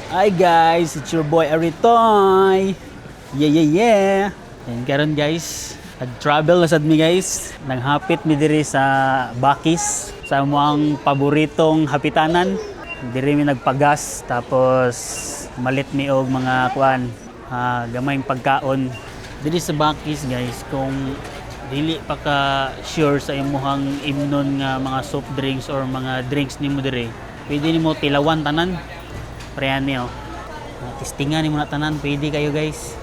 Hi guys, it's your boy Aritoy. Yeah, yeah, yeah. And karon guys, nag-travel na sad mi guys. Nanghapit mi diri sa Bakis, sa among paboritong hapitanan. Diri mi nagpagas tapos malit mi og mga kuan, gamayng pagkaon. Diri sa Bakis guys, kung dili pa ka sure sa imuhang imnon nga mga soft drinks or mga drinks nimo diri, pwede nimo tilawan tanan. Prehan niyo. Testingan nimo na tanan, pwede kayo guys.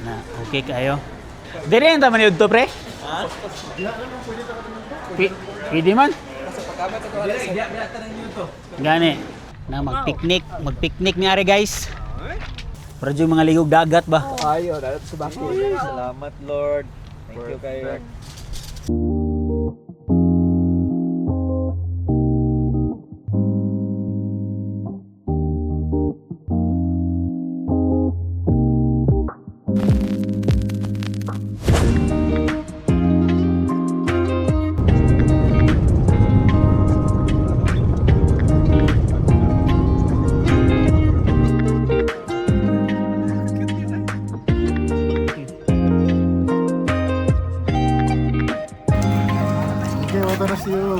Na, okay kayo. Diri ang tama ni Udto, pre? Ha? Pwede man? Gani. Na magpiknik, magpiknik ni ari guys. Para yung mga ligog dagat ba? Ayo, dapat sa bako. Salamat Lord. Thank you kayo. Okay, wala na siya.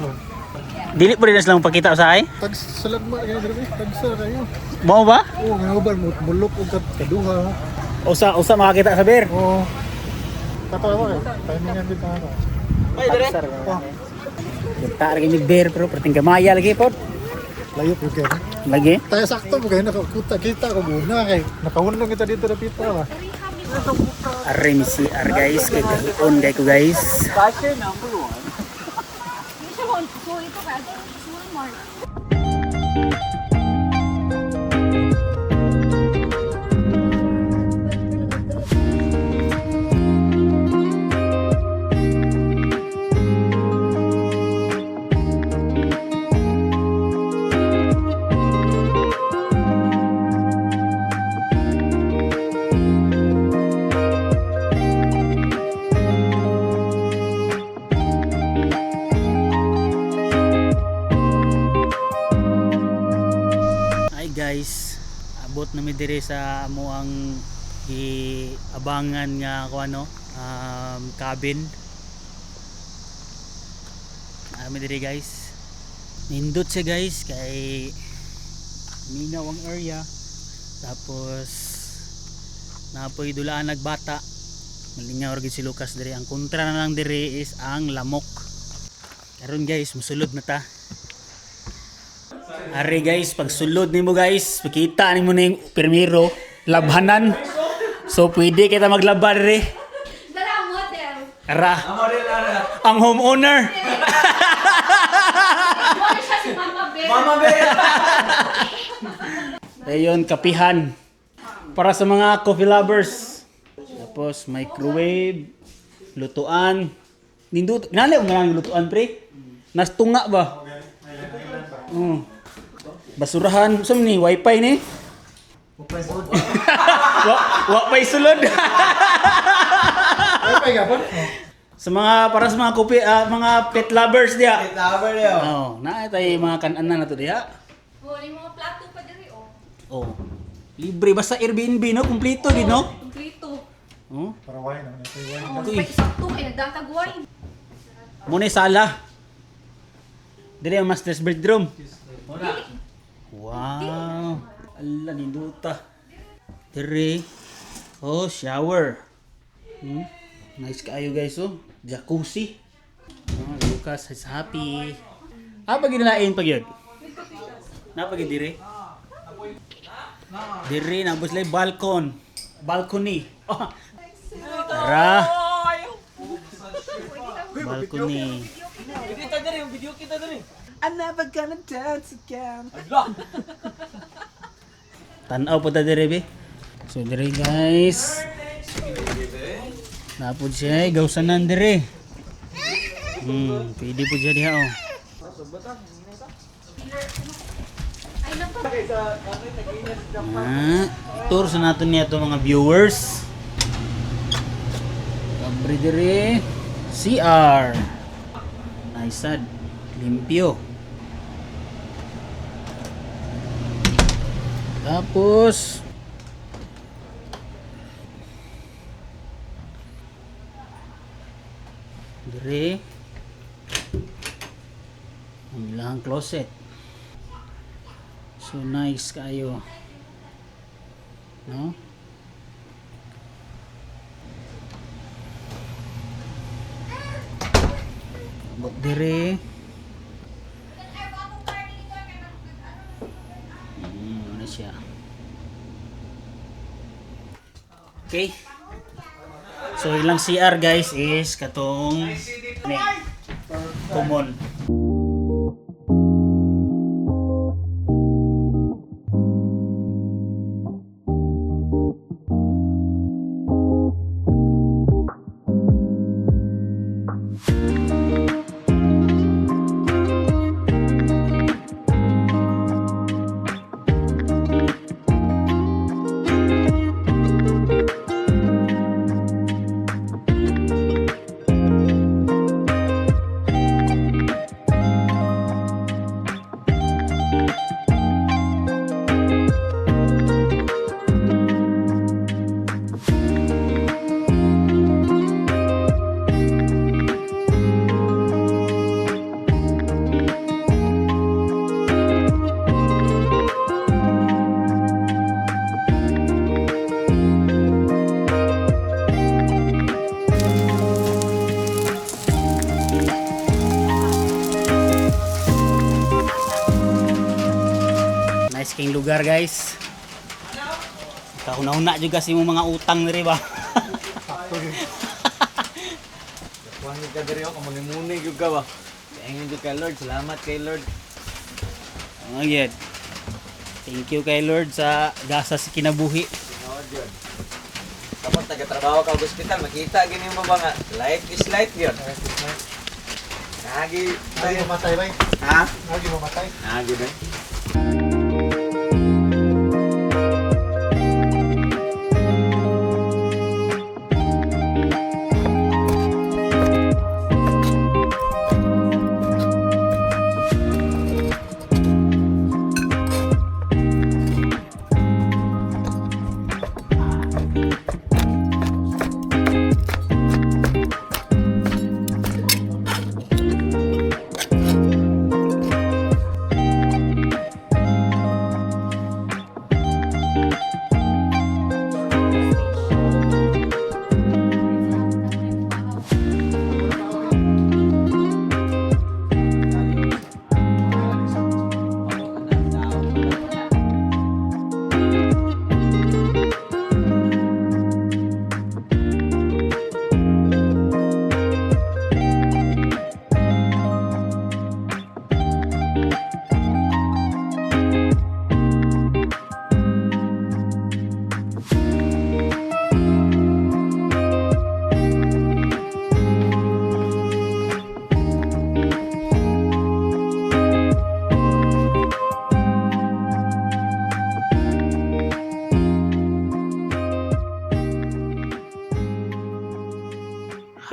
Dili pa rin na silang pakita sa ay? Tag salagma kayo diri, tagsa kayo. Mao ba? Oo, nga uban mo mulok og kaduha. Usa usa makakita sa beer. Oo. Katawa kay timingan dito ako. Ay, dire. Kita lagi mig beer pero perting gamaya lagi pod. Layo po kayo. Lagi. Tayo sakto mo kayo nakakuta kita ko muna kay nakahunong kita dito na pita ba. Arre mi CR guys kay kahion kay ko guys. Hi guys, abot na mi diri sa amo ang giabangan nga ko ano, cabin. Ami diri guys. Nindot siya guys kay minaw ang area. Tapos napoy dulaan nagbata. Malingaw ra gid si Lucas diri. Ang kontra na lang diri is ang lamok. Karon guys, musulod na ta. Ari guys, pag sulod nimo guys, makita nimo na yung pirmiro, labhanan. So pwede kita maglaba diri. Dara ang model. Ara. Ang homeowner. Model siya si Mama Bear. Mama Bear. Ayun, kapihan. Para sa mga coffee lovers. Tapos microwave, lutuan. Nindot, nali ang nga lutuan pre. Nastunga ba? Oh. Basurahan, sa ni wifi ni? Wa wa pa'y sulod. Ay pa gapon. Sa mga para sa mga kopi, mga pet lovers diya. Pet lover niyo. Oh, naa tay mga kanan na to diya. Oh, may mga plato pa diri oh. Oh. Libre basta Airbnb no, kumpleto gid no. Kumplito. Oh. Para wine naman ito wine. Oh, Ito may eh. sakto kay nagdatag wine. Muna yung sala. Dili ang master's bedroom. Wow. Ala ninduta. Dire. Oh, shower. Nice kaayo guys oh. Jacuzzi. Oh, Lucas is happy. Ah, pag ginalain pag yun. Napag dire. Dire na sila yung balcon. Balcony. Oh. Tara. Balcony. I'm never gonna dance again. Tanaw po ta dire be. So dire guys. Napod siya eh, gawsanan dire. Pwede po siya diha oh. Ay nako. Ah, tour sa nato niya to mga viewers. Abri dire. CR. Nice sad. Limpyo. Tapos dire ang ilang closet. So nice kayo. No? Abot dire. Ano siya. Okay. So ilang CR guys is katong ni common. Nice king lugar guys. Kauna-una juga sa imong mga utang diri ba. Sakto yun. Kuhan ka diri ako, kamunimuni gyud ka ba? Kaingon gyud kay Lord, salamat kay Lord. Oh, yun. Thank you kay Lord sa gasa sa kinabuhi. Tinuod yun. Kapag taga-trabaho ka og ospital, makita gini mo ba nga life is life yun. Nagi Lagi mamatay ba? Ha? Lagi mamatay. Nagi ba?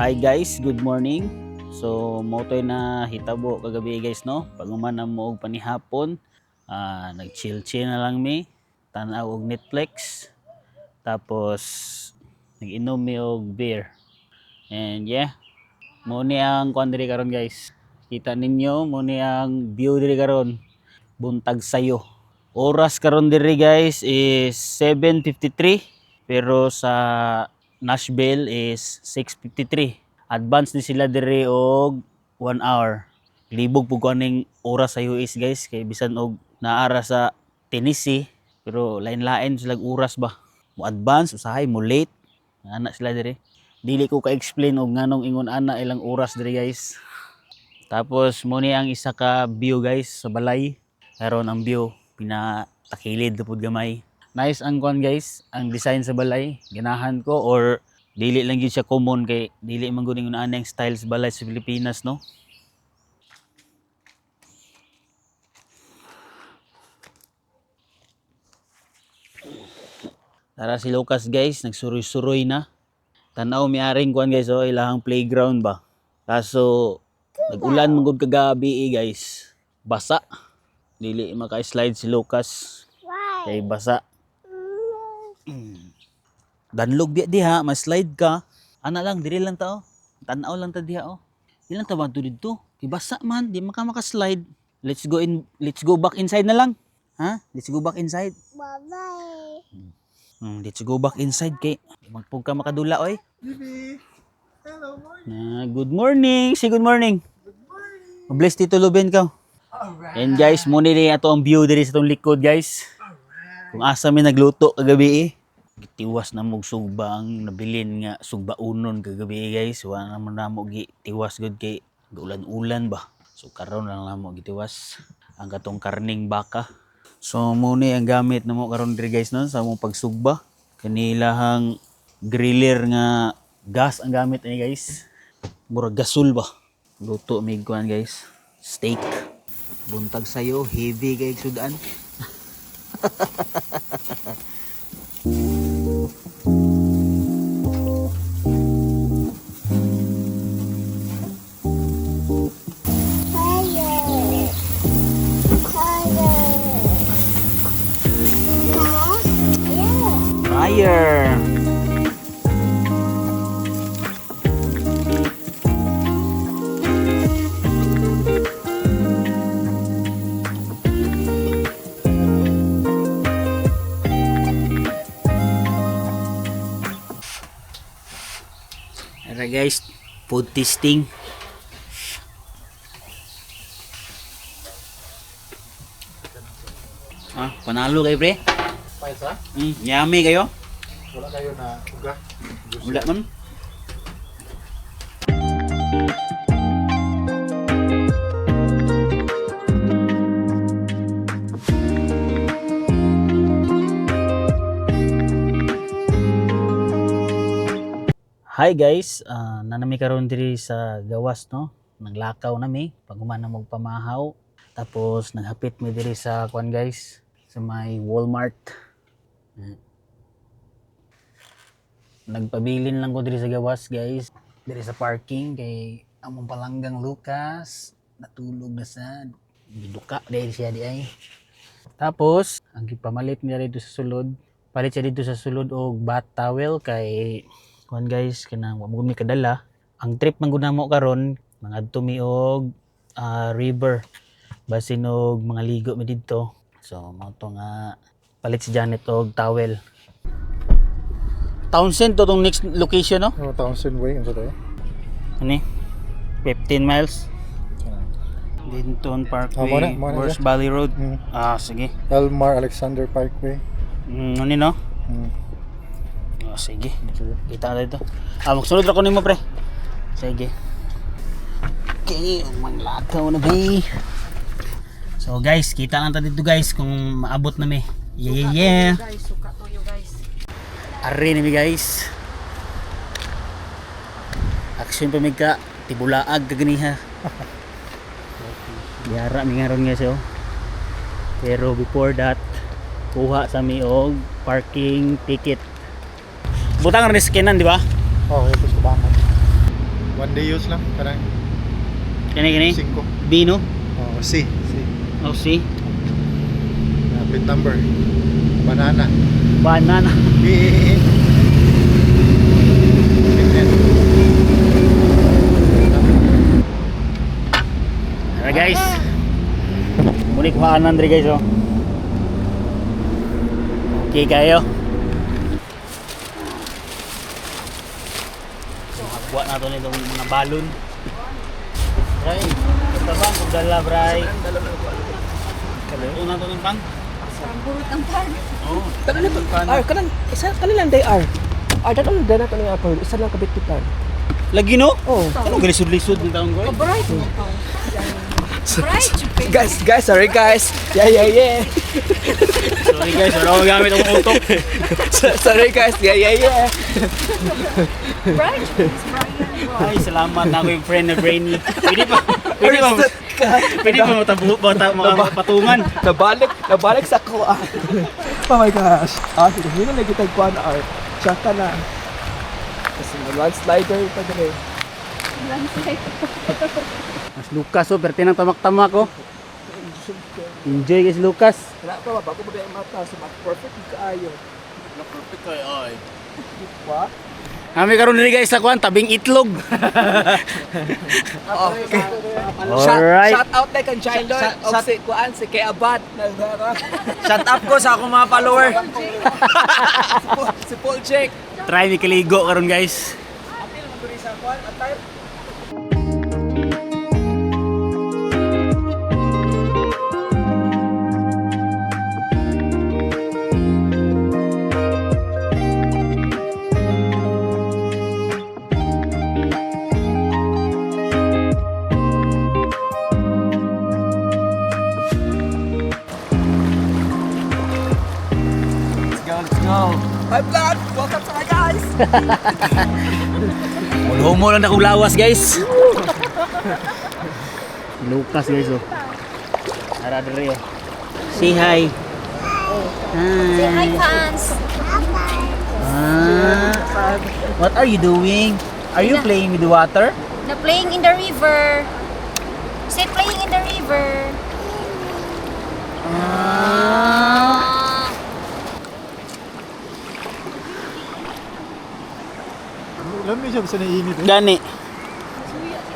Hi guys, good morning. So motoy na hitabo kagabi guys no. Pag-uman na mo og panihapon, nag-chill-chill na lang mi, tan-aw og Netflix. Tapos nag-inom mi og beer. And yeah, mo ni ang kuan diri karon guys. Kita ninyo mo ni ang view diri karon. Buntag sayo. Oras karon diri guys is 7:53 pero sa Nashville is 6:53. Advance ni sila diri og 1 hour. Libog pud ko aning oras sa US guys kay bisan og naara sa Tennessee pero lain-lain sila oras ba. Mo advance usahay mo late. Ana sila diri. Dili ko ka-explain og nganong ingon ana ilang oras diri guys. Tapos mo ni ang isa ka view guys sa balay. Karon ang view pinatakilid na pud gamay. Nice ang kuan guys, ang design sa balay. Ganahan ko or dili lang gyud siya common kay dili man gud ingon ana ang style sa balay sa Pilipinas no. Tara si Lucas guys, nagsuroy-suroy na. Tanaw miaring kuan guys, oh, ilahang playground ba. Kaso nag-ulan man gud kagabi eh, guys. Basa. Dili maka-slide si Lucas. Kay basa. Danlog diha diha, ma-slide ka. Ana lang, diri lang ta oh. Tanaw lang ta diha oh. Di lang ta banto didto. Kay basa man, di man ka maka-slide. Let's go back inside na lang. Ha? Let's go back inside. Bye-bye. Let's go back inside kay magpug ka makadula oy. Bibi. Hello, morning. Na, good morning. Say good morning. Bless Tito Luben ka. And guys, muna ni ato ang view diri sa itong likod guys. Kung asa mi nagluto kagabi eh. Gitiwas na mog sugba ang nabilin nga sugba unon kagabi eh, guys. Wala naman namo gitiwas gud kay ulan-ulan ba. So karon lang namo gitiwas ang katong karning baka. So muna ang gamit namo karon diri guys no sa among pagsugba. Kanilahang griller nga gas ang gamit ani guys. Murag gasol ba. Luto mig kuan guys. Steak. Buntag sayo, heavy kay sudan. Fire. Fire. Huh? Yeah. Fire! Alright guys, food tasting. Ah, panalo kayo pre. Paisa? Yummy kayo. Wala kayo na uga. Wala man. Hi guys, nanami karon diri sa gawas no. Naglakaw nami pag-human na pamahaw. Tapos naghapit mi diri sa kuan guys, sa may Walmart. Nagpabilin lang ko diri sa gawas guys, diri sa parking kay among palanggang Lucas natulog na sa giduka dahil siya di ay. Tapos ang gipamalit niya dito sa sulod, palit siya dito sa sulod og bath towel kay kuan guys, kanang wa mo mi kadala. Ang trip man gud namo karon, mangadto mi og river basin og mga ligo mi didto. So mao to nga palit si Janet og towel. Townsend to tong next location no? Ano Townsend Way ano tayo? Ano eh? 15 miles. Linton Parkway, Ah, muna, muna Worst siya. Valley Road. Mm. Ah, sige. Elmar Alexander Parkway. Ano no? Ah, sige. Sige. Kita na dito. Ah, magsunod ra ko nimo pre. Sige. Okay, manglakaw na ba? So guys, kita lang ta dito guys kung maabot na mi. Yeah. Guys, suka toyo guys. Arre ni mi guys. Action pa mi ka tibulaag kaganiha. Yara mi nga ron guys oh. Pero before that, kuha sa mi og parking ticket. Butang rin sa di ba? Oh, ito sa bangan. One day use lang, parang Kini kini. 5. B no? Oh, C. C. Oh, C. Plate number. Banana. Banana. B E E. E. Plate Alright guys. Muli kuhaan diri guys oh. Okay kayo. So, buat na to nitong mga balon. Bray, ito ba ang dala bray? Ito na to ng pan. Ang burot ang pan. Oh, Kanan na to. R, kanan, isa, kanan lang day R. R, dato na na to nga apple, isa lang kabit-bitan. Lagi no? Oh. Anong galisod-lisod ng taong ko? Oh, bright mo to. Bright yung face. Guys, guys, sorry guys. Yeah. Sorry guys, wala akong gamit ang utok. Sorry guys, yeah. Bright yung face, Brian. Ay, salamat na ako yung friend na brainy. Pwede pa, matabu, mata, makapatungan. Nabalik, nabalik sa ko ah. Oh my gosh. Ah, sige, yun ang lagi tagpuan R. Tsaka na. Kasi landslide pa dire. Landslide. Mas Lucas oh, perti nang tamak-tamak oh. Enjoy guys Lucas. Wala pa ba bago ba ang mata so perfect kaayo. Na perfect kay ay. Wa? Kami karon diri guys sa kuan tabing itlog. Okay. Alright. Shout out na kang Child Lord og si kuan si kay Abad nagara. Shut up ko sa akong mga follower. Si Paul Jake. Try mi kaligo karon guys. Apil mo diri sa kuan attire. Let's go, let's go. Hi vlog! Welcome to my guys! Humo lang na kong lawas guys. Lucas guys oh. Ara diri oh. Say hi. Say hi, fans. Ah, what are you doing? Are you playing with the water? Na playing in the river. Say playing in the river. Ah. Lami siya basta naiinit. Eh. Gani.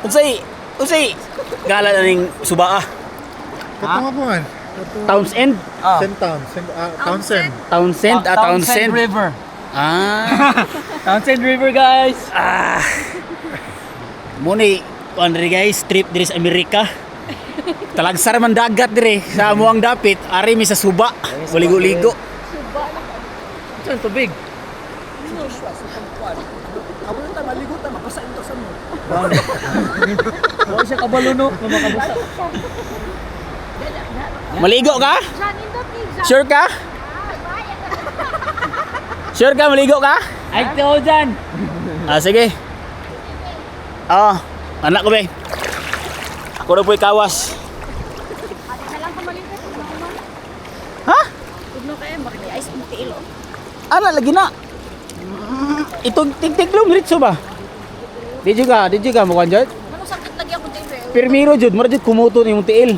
Unsay unsay gala na ning subaa? Katong po man. Townsend? Ah. Same town, same, Townsend. Townsend? Ah, Townsend. River. Ah. Townsend River, guys. Ah. Muni kuan diri guys, trip diri sa Amerika. Talagsar man dagat diri sa amuang dapit, ari mi sa suba. Maligo-ligo. Saan tubig? Abo ta maligo ta mabasa ito sa mo. Wala siya kabalo no, nga makabasa. Maligo ka? Jan, indot ni Jan. Sure ka? Sure ka maligo ka? Ay, tao dyan. Ah, sige. Ah, anak ko be. Ako na po'y kawas. Ate na lang kumalit. Ha? Tugno kayo, makiki-ice mo tiil. oh. Ana lagi na. Itong tigtiglom diretso ba? Di jud ka, di jud ka mo jud. Ano sakit lagi ako tiil. eh. Pirmiro jud, mura jud kumuto ni imong tiil.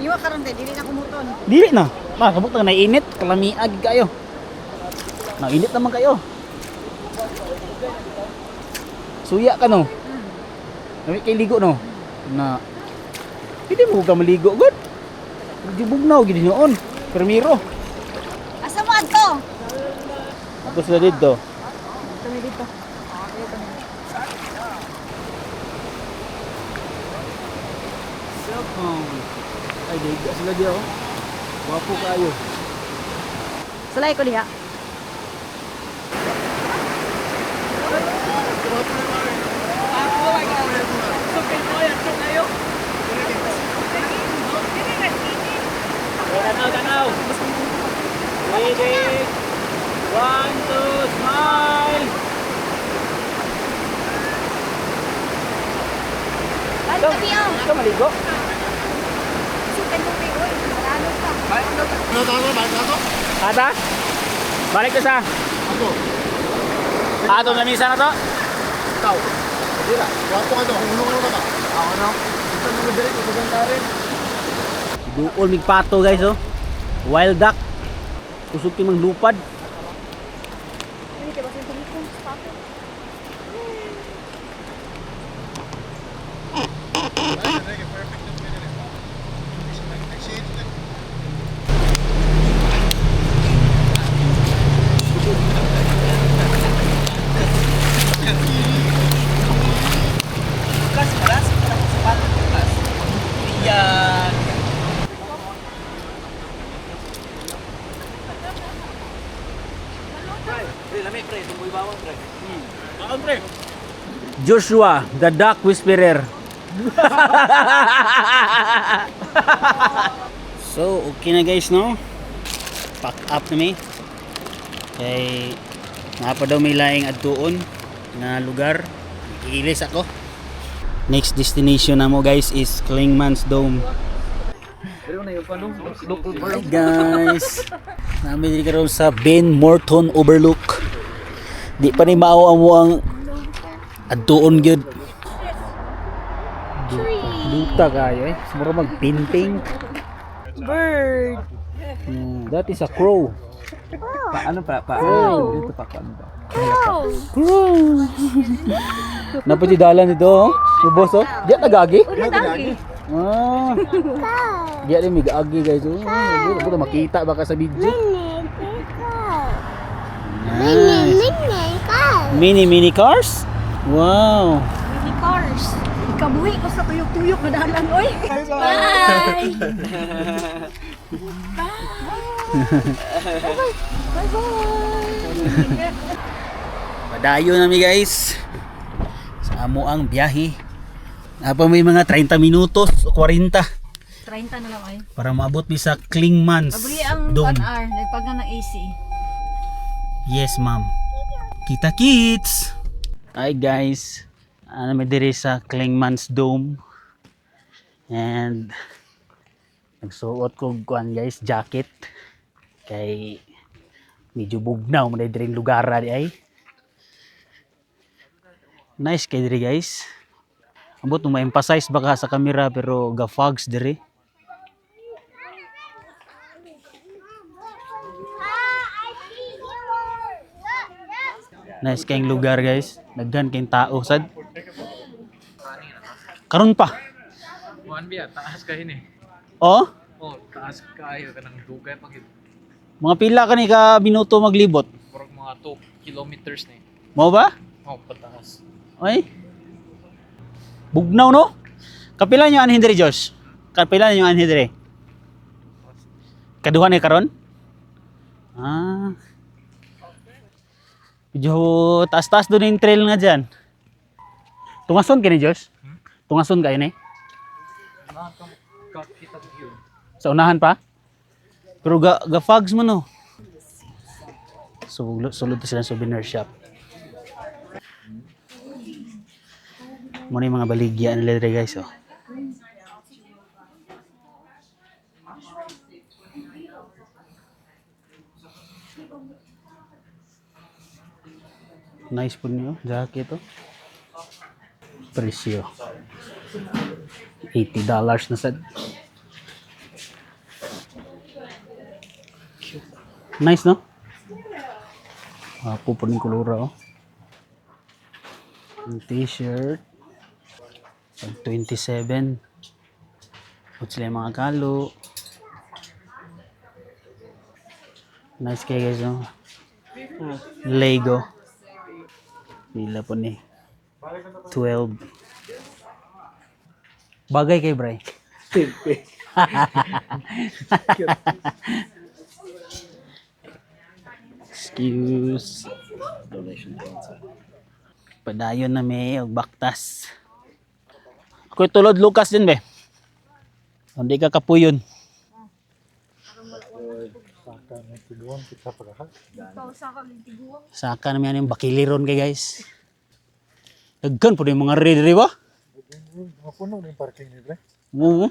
Iwa karon te, dili na kumuton. Dili na. Ma, kabuk na nainit, kalamiag kayo. Nainit naman kayo. Suya ka no. Nami kay ligo no. Na. Hindi mo ka maligo god. Di bugnaw gid noon. Pirmiro. Asa mo adto? Ako sila dito. Kami dito. Cellphone. Ay, daiga sila di oh. Wapo kayo. Sulay ko diha. Tanaw, tanaw. Ready? One, two, smile. Balik kami oh. Ikaw maligo? Sukan mo kay oy. Marano ka. Ano to, balik na to? Ata? Balik ka sa. Ako. Ato na misa na to. Ikaw. Dira. Wapo ka to. Hulong ka na ba? Ako no. Ito mga direct, ito sa rin. Duol mig pato guys oh. Wild duck. Kusog kay manglupad. Hindi ka ba sa tulikong pato? Lukas, maras, parang sapato, Lukas. Yan. Pre, lami pre, tumboy bawang pre. Joshua, the duck whisperer. So, okay na guys, no? Pack up na mi. Kay naa pa daw may laing adtuon na lugar. Iilis ako. Next destination namo guys is Clingman's Dome. Hi guys. Nami diri karon sa Ben Morton Overlook. Di pa ni mao ang ang Adtuon gyud. Tree. Duta kayo eh. Mura mag-painting. Bird. That is a crow. Pa, ano pa? Pa, Crow. dito pa, ano ba? Crow. Crow. Napatidalan nito oh. Ubos oh. Diya nagagi? Ulit agi. Ah. Diya rin may gaagi guys. Oh, buto makita baka sa video. Mini, Nice. mini car. Mini mini cars? Wow. Mini cars. Ikabuhi ko sa tuyok-tuyok na dalan, oy. Bye. Bye. Bye-bye. Padayon nami guys. Sa amo ang biyahe. Napa may mga 30 minutos o 40 30 na lang ay. para maabot mi sa Klingmans Abri ang Dome. 1 hour, nagpag na ng AC. Yes, ma'am. Kita kits. Hi guys. Ano may diri sa Klingmans Dome. And nagsuot ko og kuan guys, jacket kay medyo bugnaw man diri lugar di ay. Nice kay diri guys. Ambot mo ma-emphasize baka sa camera pero ga fogs diri. Nice kayong lugar guys. Daghan kayong tao sad. Karon pa. Kuan biya, taas kayo ni. Oh, Oh, taas kayo kanang dugay pag mga pila ka ni ka minuto maglibot. murag mga 2 kilometers ni. Mo ba? Oh, pataas. Ay. Bugnaw no? Kapila niyo anhin diri Josh? Kapila niyo anhin diri? Kaduha ni karon? Ah. Medyo taas-taas doon yung trail nga dyan. Tungason ka ni Josh? Tungason kayo ni? Kakita yun. Sa unahan pa? Pero ga fogs mo no. So, sulod to sila sa souvenir shop. Muna yung mga baligya nila dre guys oh. Nice po niyo, jacket oh. Presyo. $80 na sad. Nice, no? Wapo po ng kulura, oh. Ang t-shirt. Pag 27. Put sila yung mga kalo. Nice kayo guys, no? Lego. Pila po ni. 12. Bagay kay Bray. Excuse. Padayon na may og baktas. Ako'y tulod Lucas din be. Hindi ka kapuyon. Saka may tiguan kita pa ka. Saka naman yung bakiliron kay guys. Daghan po yung mga red ba? Mga puno na yung parking ni pre. Oo.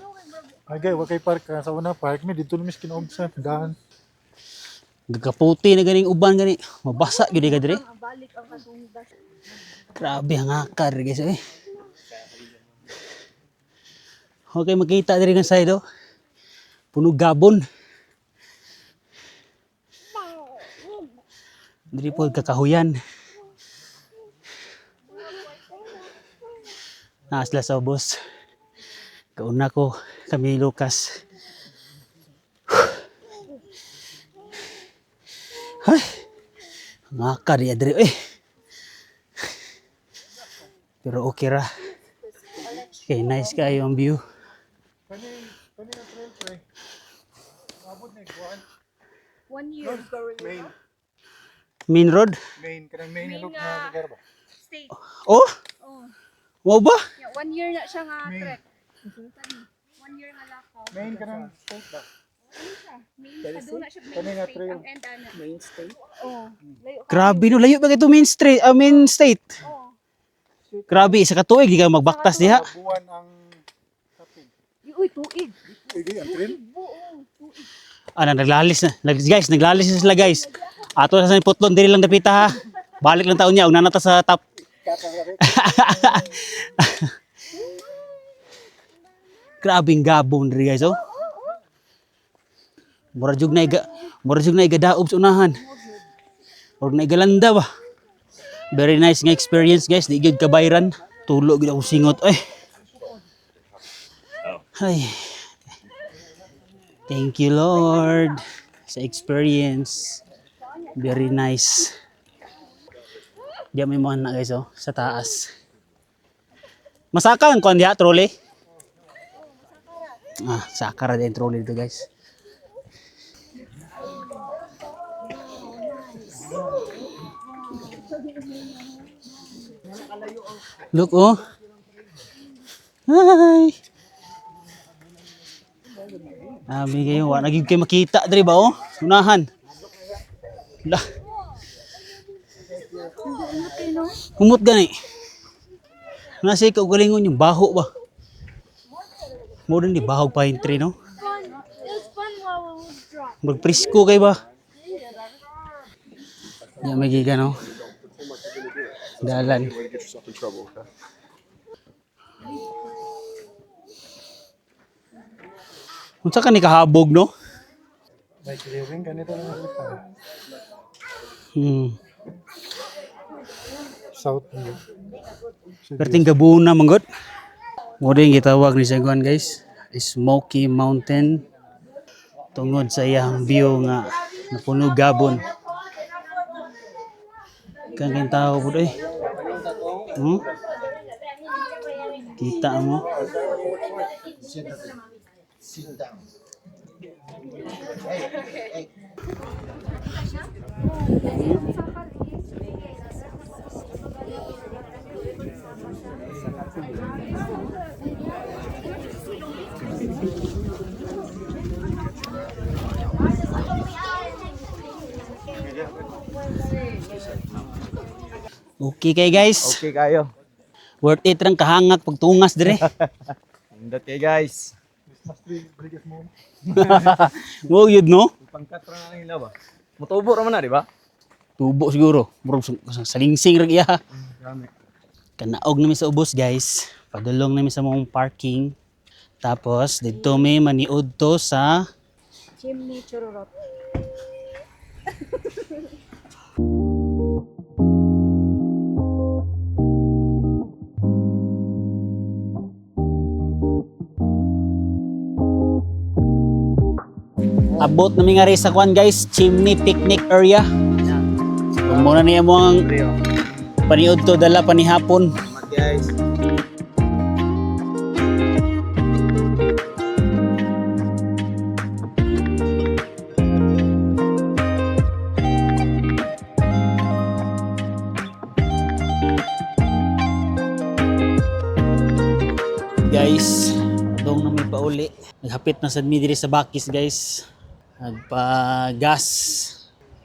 Ay gay, wa kay park ka sa una park mi dito na miskin og sa daan. Gakaputi na ganing uban gani. Mabasa gyud ka dire. Grabe ang akar guys eh. Okay, makita diri nga side oh. Puno gabon. Diri po kakahuyan. Naa sila sa ubos. Kauna ko kami ni Lucas. Ay, ang akar ya diri eh. Pero okay ra. Okay, nice kayo ang view. Kani kani na trail pre. Abot na kuan. 1 year. Main Main road. main kanang main look na lugar ba. State. Oh, Oh. wow ba? Yeah, 1 year na siya nga trek. 1 year nga lakaw. Main kanang state ba. Main, aduna siya main Kani nga state trail. ang end ana. Main state? Oh. Layo ka. Grabe no, layo ba ito main street, ah, main state. Oh. Grabe, isa ka tuig di ka magbaktas diha. Buwan ang kapig. Uy, tuig. Igi ang trail. Buo, tuig. Ano, naglalis na. Guys, naglalis na sila guys. Ato sa putlon diri lang dapita ha. Balik lang taon niya, ug nanata sa top. Grabing gabon diri, guys, oh. Mura jug na igadaob sa unahan. Murag na igalanda ba. Very nice nga experience, guys, di gyud kabayran. Tulo gyud akong singot eh. Ay. Thank you, Lord, sa experience. Very nice. Di may mga anak, guys, oh, sa taas. Masaka ang kuan diha, trolley? Ah, saka ra din trolley dito, guys. Look, oh. Hi. Abi kayo, wa na gyud kayo makita diri ba, oh? Unahan. La. Humot gani. Nasa ikaw galingon yung baho ba? Mo din di bahog pine tree, no? Fun. It was fun while it was dry. Magpresko kay ba? Di may giga, no? Dalan. Unsa ka ni kahabog, no? May clearing ganito lang ang lupa. South view. Perting gabuna manggot. Mo din gitawag ni Saguan, guys. Smoky Mountain tungod sa iyang view nga napuno gabon. Kang kang tao pud eh. Kita mo. Okay kay, guys. Okay kayo. Worth it rang kahangak pagtungas dire. Indot kayo, guys. Mo yun, no? Pangkat ra na nila ba? Mutubo ra man na, di ba? Tubo siguro. Murag salingsing ra iya. Kanaog nami sa ubos, guys. Padulong nami sa mong parking. Tapos didto may maniud to sa Chimney chururot. Abot nami nga rin sa kwan, guys, Chimney Picnic Area. Kung muna niya mo ang paniud to dala panihapon. Salamat, guys. Guys, dong na may pauli. Naghapit na sad mi diri sa Bakis, guys. Nagpa-gas.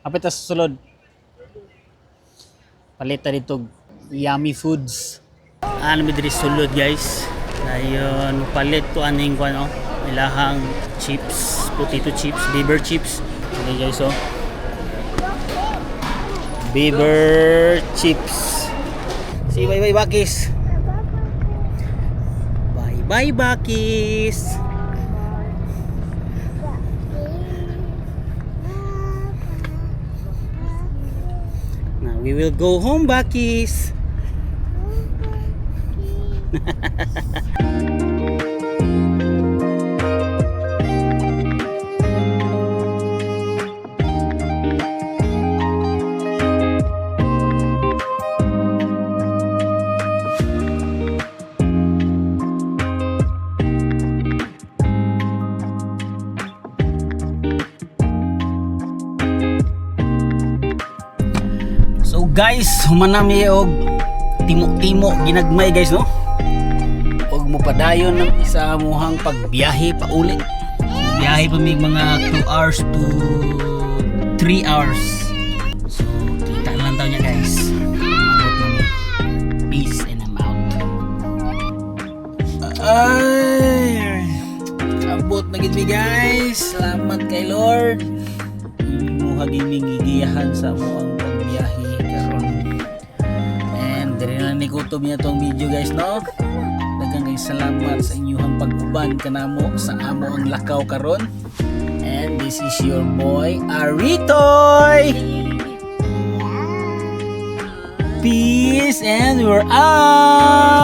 Hapit na sa sulod. Palit ta dito yummy foods. Ano mi diri sulod, guys. Dayon palit to aning kuan oh. Ilahang chips, potato chips, beaver chips. Okay, guys, oh. Beaver chips. See, bye bye, Bakis. Bye bye, Bakis. Now we will go home, Bakis. So guys, humanami og timo-timo ginagmay, guys, no. Og mopadayon ng isa amuhang pagbiyahe pauli. Biyahe pa mig mga 2 hours to 3 hours. So kita na lang daw niya, guys. Abot na mi. Peace and I'm out. Ay, abot na gid mi, guys. Salamat kay Lord. Imuha giming gigiyahan sa amuang pagbiyahe karon. And diri na nikutob niya tong video, guys, no? Daghang kay salamat sa inyong pag-uban kanamo sa amo ang lakaw karon. And this is your boy Aritoy. Peace and we're out.